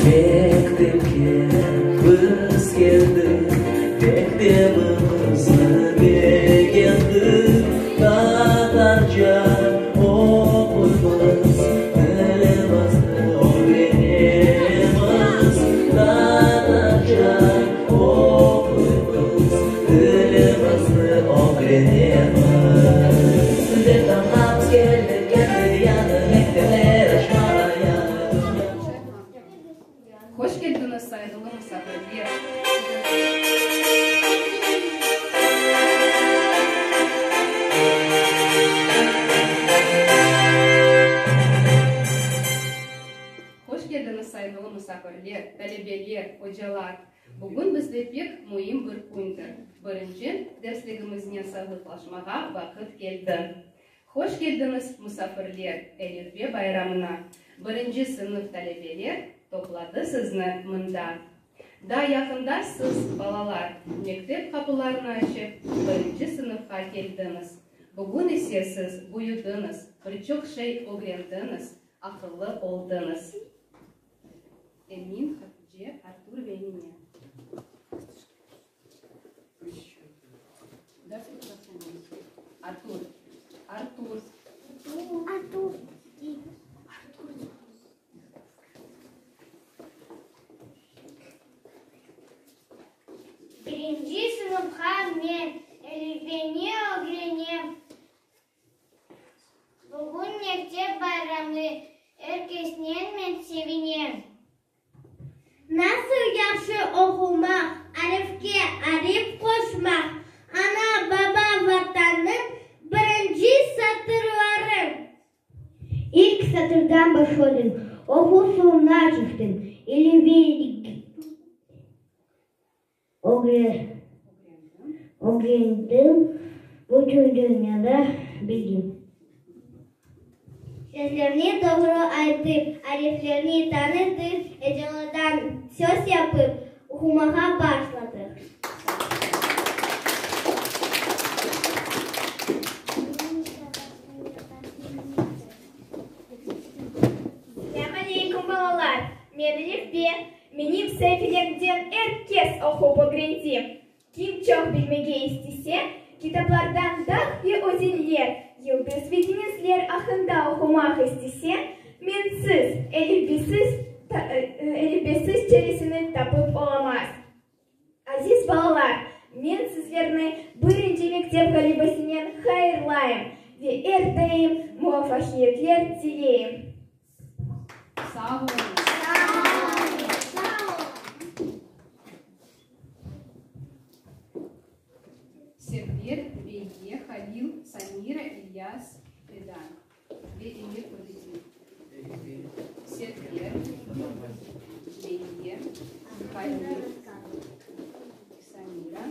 Mektepke biz keldik, Mektebimizni begendik. Tatarca oquymız, Tilimizni ögrenemiz. Tatarca oquymız, Tilimizni ögrenemiz. Vetanğa biz keldik, endi yañı mektepler açmağa yañı dünya. Hoş keldiñiz, sayğılı musafirler! Hoş keldiñiz, sayğılı musafirler, talebeler, ocalar! Bugün bizde pek müim bir kündir, birinci dersligimiznen sağlıqlaşmağa vaqıt keldi. Hoş keldiñiz, musafirler, Elifbe bayramına! Birinci sınıf talebeler topladı sizni mında. Daa yaqında siz, balalar, mektep qapılarını açıp, birinci sınıfqa keldiñiz. Bugün ise siz büyüdiñiz, bir çoq şey ögrendiñiz, aqıllı oldıñız. Emin, Hatice, Artur ve Emine. Artur, Artur. Artur. Birinci sınıfqa men elifbeni ögrenem. Bugün mektep bayramı, er kesnen men sevinem. Nasıl yahşı oqumaq, arifke arif qoşmaq, ana, baba, Vatannıñ birinci satırları. İlk satırdan başladım, oquv soñuna çıqtım, Ögrendim, bütün dünyada bildim. Sözlerni doğru aytıp, ariflerni tanıtıp, ecalardan söz yapıp, oqumağa başladıq. Selâm aleykum, balalar! Men Elifbe. Menim saifelemden er kes oqup ögrendi. Kim çoq bilmege istese, kitaplardan dağ ve özenler, yıldız ve deñizler aqqında oqumaq istese, mensiz, elifbesiz, elifbesiz çaresini tapıp olamaz. Aziz balalar, men sizlerni birinci mektep ğalebesinen hayırlayım ve er daim muvafaqiyetler tileyim. Sağ oluñız. Server, Beyye, Halil, Samira, İlyas, Edan ve Emir Kurbedinov. Server, Beyye, Halil, Samira,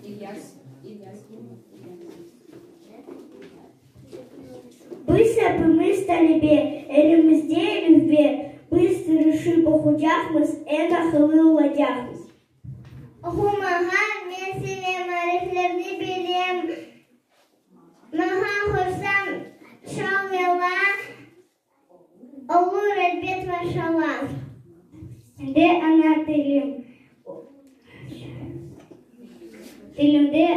İlyas, İlyas. Biz epimiz talebe, elimizde elifbe, biz tırışıp oqucaqmız, eñ aqıllı olacaqmız. Oqumağa men sevem, ariflerni bilem, Maña qoşsañ şal-mela, olur elbet maşalla. Mende ana tilim, tilimde.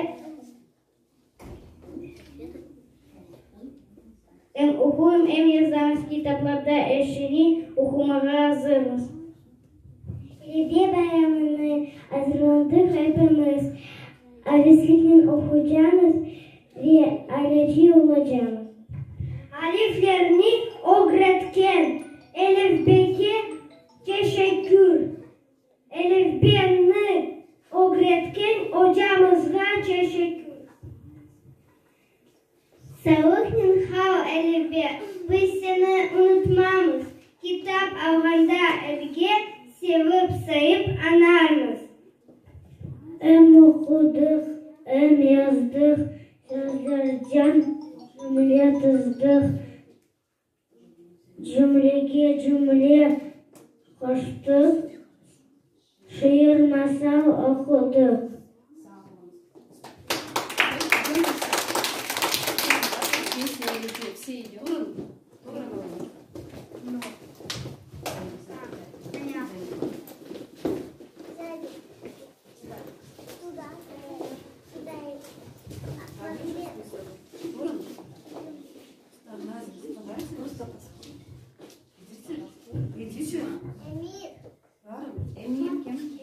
Em oquyım, em yazamız, kitaplarda er şeyni oqumağa azırmız. Elifbe bayramına azırlandıq epimiz, avesliknen oquycamız ve alâcı olacamız. Ariflerni ögretken Elifbege teşekkür. Elifbeni ögretken ocamızğa teşekkür. Sağlıqnen qal, Elifbe, biz seni unutmamız, kitap alğanda evge sevip-sayıp añarmız. Em oqudıq, em yazdıq, sözlerden cümle tizdik. Cümlege cümle qoştıq, şiir, masal oqudıq. baqayım.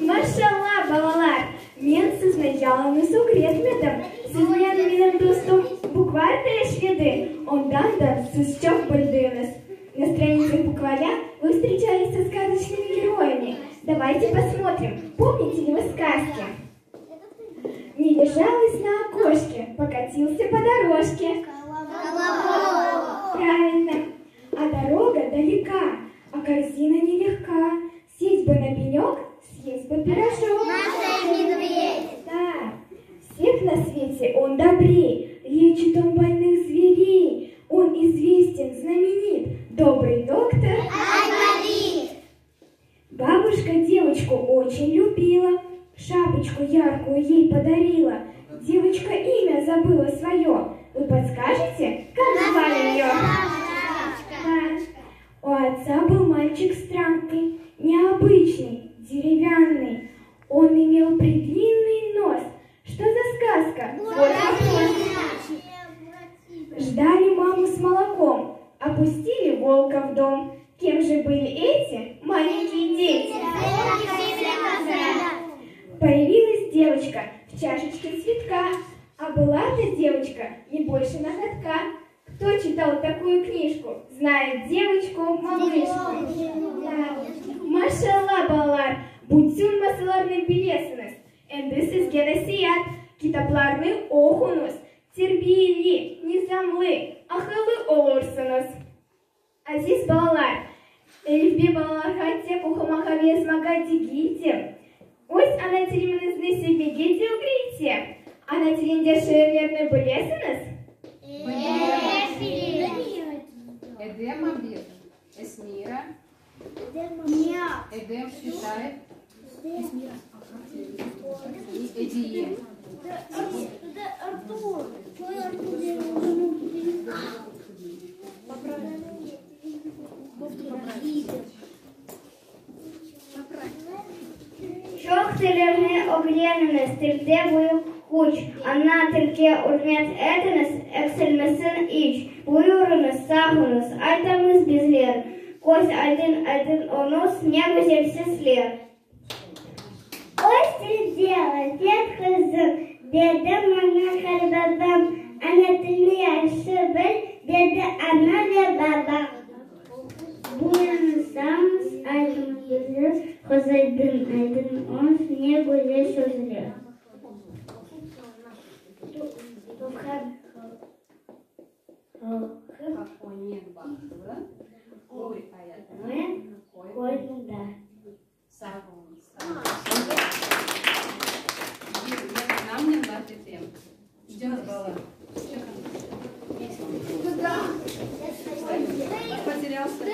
Maşalla, balalar! Men sizni yalıñız ögretmedim, siznen menim dostum bukvar da işledi, ondan da siz çoq bildiñiz. Na stranicах bukvarя вы встречались со сказочными героями. Давайте посмотрим, помните ли вы сказки? Не лежалось на окошке, покатился по дорожке. Правильно. А дорога далека, а корзина нелегка. Сесть бы на пенек, съесть бы пирожок. Маша и медведь. Да. Всех на свете он добрей, лечит он больных зверей. Он известен, знаменит, добрый доктор. Айболит. Бабушка девочку очень любила, шапочку яркую ей подарила. Девочка имя забыла свое. Вы подскажете, как звали ее? Да. У отца был мальчик странный, необычный, деревянный. Он имел предлинный нос. Что за сказка? Вот вопрос. Ждали маму с молоком, опустили волка в дом. Кем же были эти маленькие дети? Появилась девочка в чашечке цветка, а была-то девочка не больше ноготка. Кто читал такую книжку, знает девочку-малышку. Да. Maşalla, balalar, bütün masallarnı bilesiñiz. Endi sizge nasiat, kitaplarnı oquñız, terbiyeli, nizamlı, aqıllı olursıñız. Aziz balalar, Elifbe balalarğa tek oqumağa ve yazmağa degil de, öz ana tilimiñizni sevmege de ögrete. Ana tilinde şiirlerni bilesiñiz? Edem abi, Esmira. Edem Şişayev. Ediye. Çoq tillerni ögreniñiz, tilde büyük küç, Ana tilge ürmet etiñiz, eksilmesin iç. Buyurıñız, sağ oluñız, aytamız bizler, Köz aydın, aydın oluñız, ne güzel sizler! Öz tilde lafet qızım, dedi maña qartbabam, Ana tilni yahşı bil, dedi ana ve babam. Buyurıñız, sağ oluñız, aytamız bizler, Köz aydın, aydın oluñız, ne güzel sözler! Onen bahtlı, köy ayatınıñ qoynunda. Sağ oluñız, sağ oluñız. Şimdi men anamnen laf etem. Juñız, balalar. Çıqıñız. Потерялся.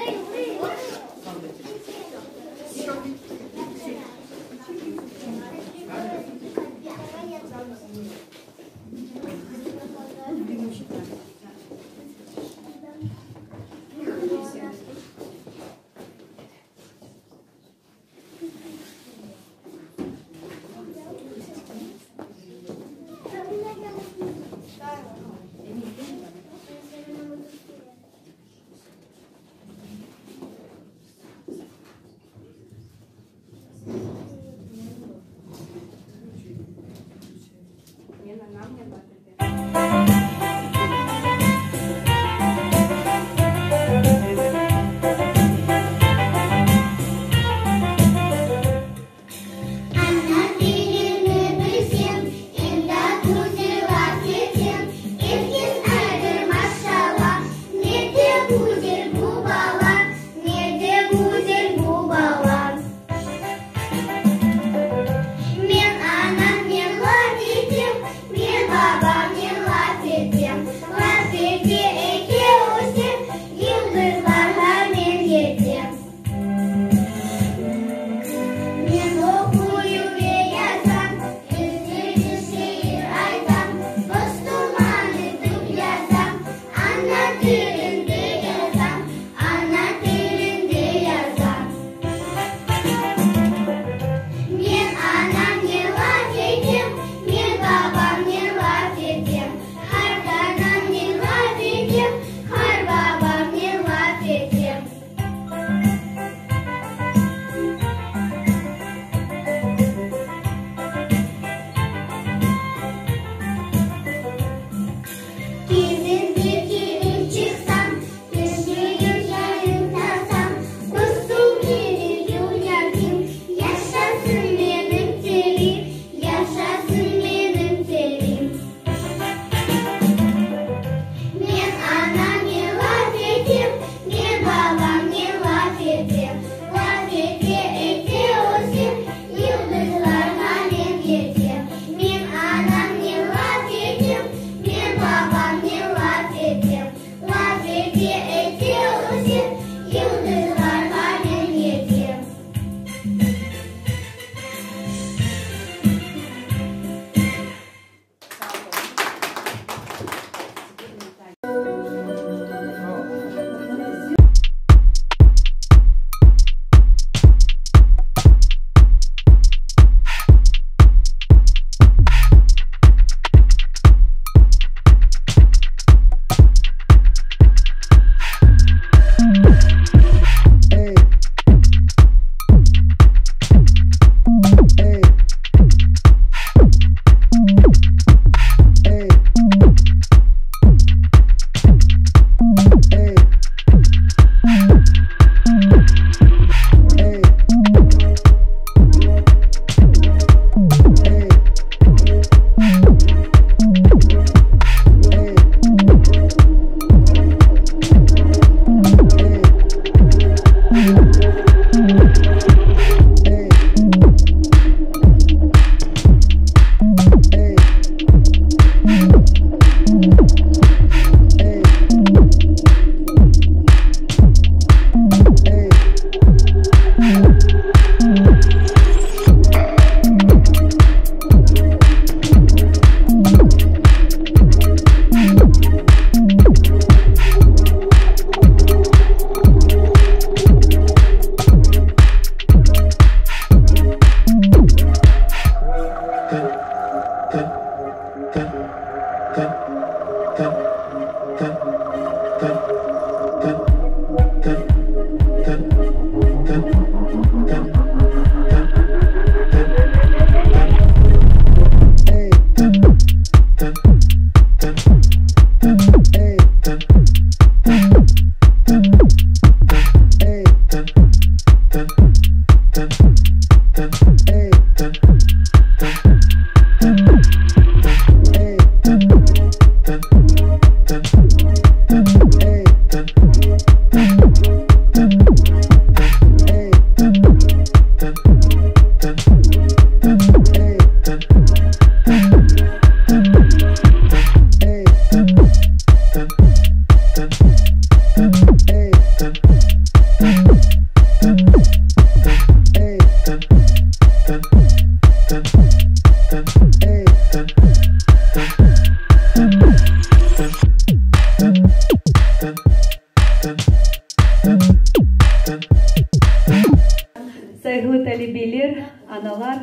Sayğılı talebeler, analar,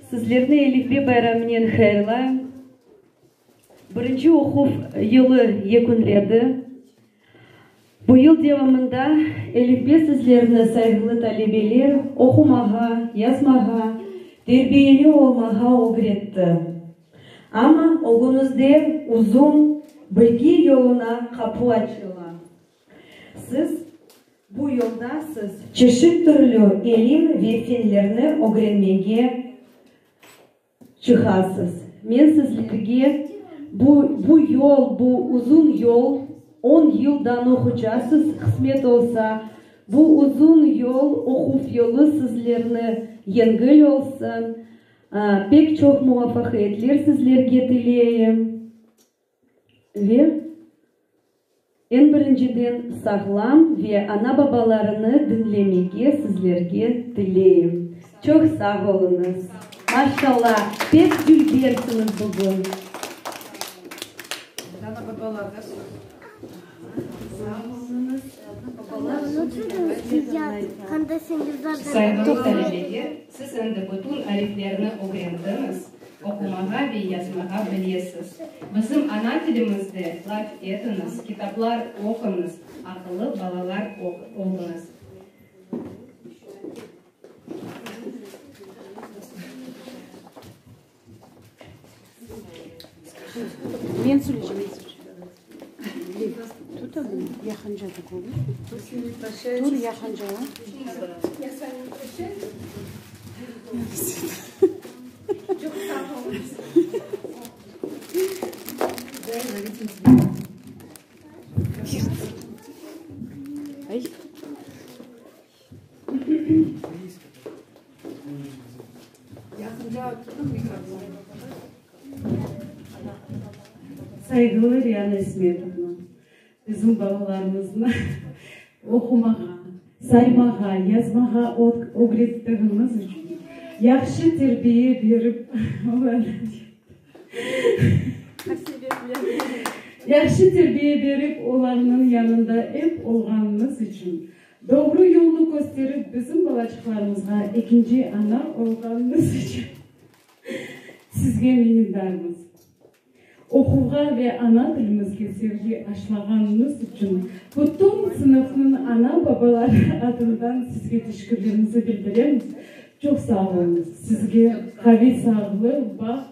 sizlerni Elifbe bayramınen hayırlayım. Birinci oquv yılı yekünledi. Bu yıl devamında Elifbe sizlerni, sayğılı talebeler, oqumağa, yazmağa, terbiyeli olmağa ögretti. Amma ögüñizde uzun bilgi yoluna qapu açıla. Siz bu yolda siz çeşit türlü ilim ve fenlerni ögrenmege çıqasız. Men sizlerge bu bu yol, bu uzun yol, on yıldan oqucasız, qısmet olsa, bu uzun yol, oquv yolu sizlerni yengil olsun, pek çoq muvafaqiyetler sizlerge tileyim ve eñ birinciden sağlam ve ana-babalarını diñlemege sizlerge tileyim. Çoq sağ oluñız. Maşallah, pek dülbersiñiz bugün. Sayğılı talebeler, siz endi bütün ariflerni ögrendiñiz, oqumağa ve yazmağa bilesiz. Bizim ana tilimizde laf etiñiz, kitaplar oquñız, aqıllı balalar oluñız. Men söyleycem, men söyleycem. Tut adını, yaqınca Tur yaqınca. Я с вами прощаюсь. Çoq sağ oluñız. Ay. Sayğılı Riana İsmetovna, bizim balalarımıznı oqumağa, saymağa, yazmağa ögrettiğiñiz içün, yahşı terbiye berip, yahşı terbiye berip, olarnıñ yanında ep olğanıñız içün Doğru yolnı kösterip, bizim balaçıqlarımızğa ekinci ana olğanıñız içün sizge minnetdarmız. Oquvğa ve ana tilimizge sevgi aşlağanıñız içün bütün sınıfnıñ ana-babaları adından sizge teşekkürlerimizi bildiremiz. Çoq sağ oluñız. Sizge qaviy sağlıq, baht,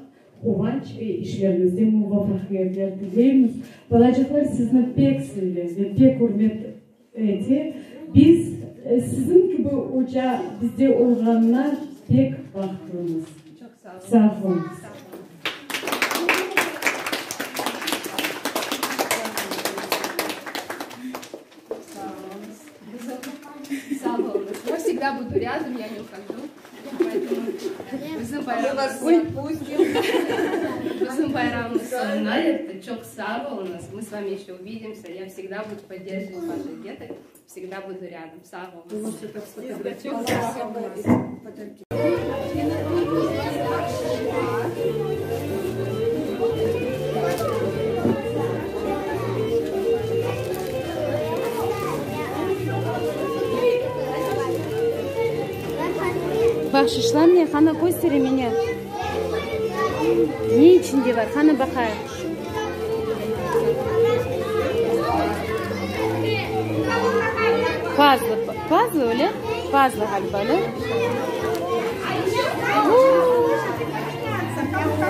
quvanç ve işleriñizde muvafaqiyetler tileymiz. Balaçıqlar sizni pek seve ve pek ürmet Ete, biz siziñ kibi oca bizde olğanına pek bahtlımız. Sağ oluñız. Sağ oluñız. Я всегда буду рядом, я не ухожу. Bizim bayramımız, bizim bayramımız soñuna yetti. Çoq sağ oluñız. Мы с вами еще увидимся. Я всегда буду поддерживать ваших деток. Всегда буду рядом. Sağ oluñız. Çoq sağ oluñız. Bahşışlar ne? Qana köstere meni. Ne içinde bar? Qana baqayıq. Fazla. Pazl öyle? Pazl ğaliba, öyle?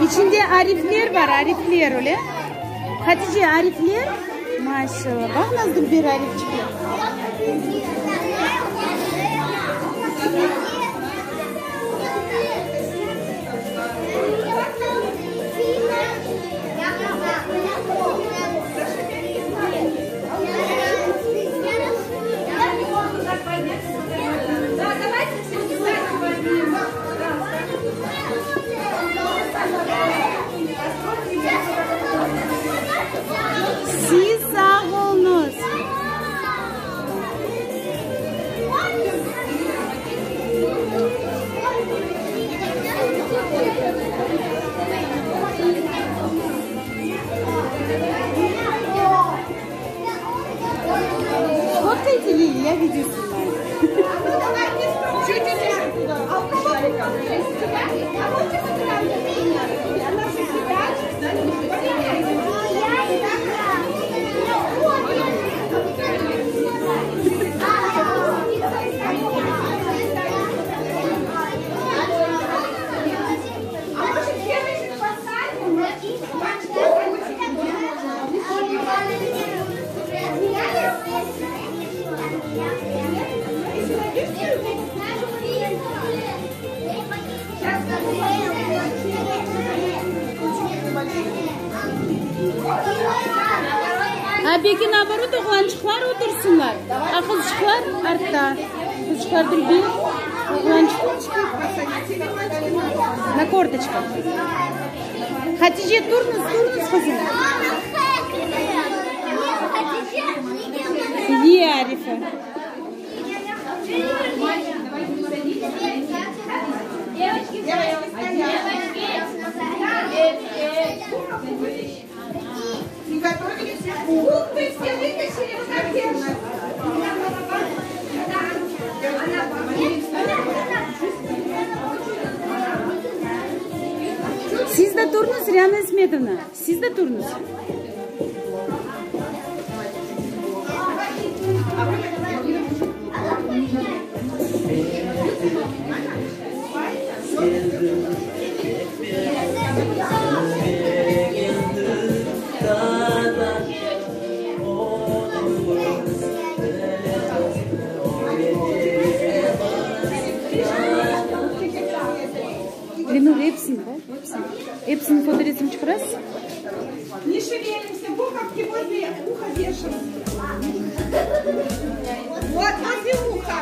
İçinde arifler bar, arifler, öyle? Hatice, arifler? Maşallah, baq nasıl dülber arifçikler. Siz sağ oluñız. Sfotkayte, Lili, ya video snimayu. A peki naoborot oğlançıqlar otursınlar, a qızçıqlar artta. Qızçıqlar dülber, oğlançıqlar na kortoçkah. Hatice, turıñız, turıñız, qızım. Ye, Arife. Siz de turıñız, Riana İsmetovna, siz de turıñız. Lenur, episini, da, episini. Episiniñ fotoresim çıqarasız? Не шевелимся, буковки возле уха держим. Вот, возле уха.